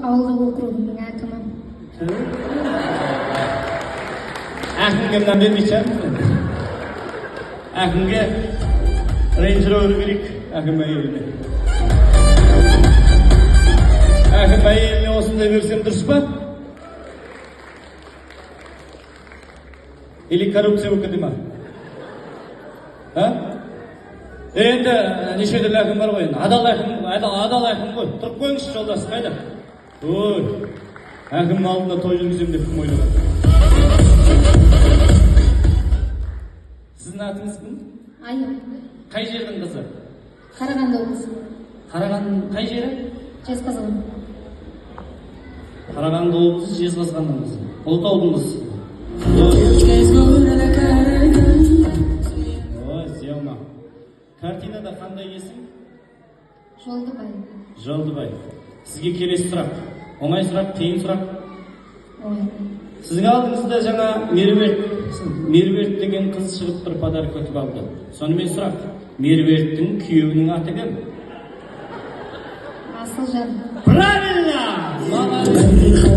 Ауылдық округінің әкімі. Әкімге мына бермейтін шығармыз енді. Әкімге Рейндж Ровер берейік, әкім әйеліне. Әкім әйеліне осындай берсем, дұрыс па? Или коррупция болып кете ма? А? Енді неше түрлі әкім бар ғой енді. Адал әкім, адал, адал әкім ғой. Тұрып қойыңызшы, жолдас, қайда? Ой, әкімнің алдында той жүргіземін деп кім ойлаған? Сіздің атыңыз кім? Айым. Қай жердің қызы? Қарағанды облысы. Қарағандының қай жері? Жезқазған. Қарағанды облысы, Жезқазғанның қызы. Ұлытаудың қызы. Ой, Зелма. Картинада қандай есім? Жолдыбай. Жолдыбай. Сізге келесі сұрақ. Оңай сұрақ, қиын сұрақ? Оңай. Сіздің алдыңызда жаңа Меруерт деген қыз шығып, бір подарок өтіп алды. Сонымен сұрақ. Меруерттің күйеуінің аты кім? Асылжан. Правильно! Молодец!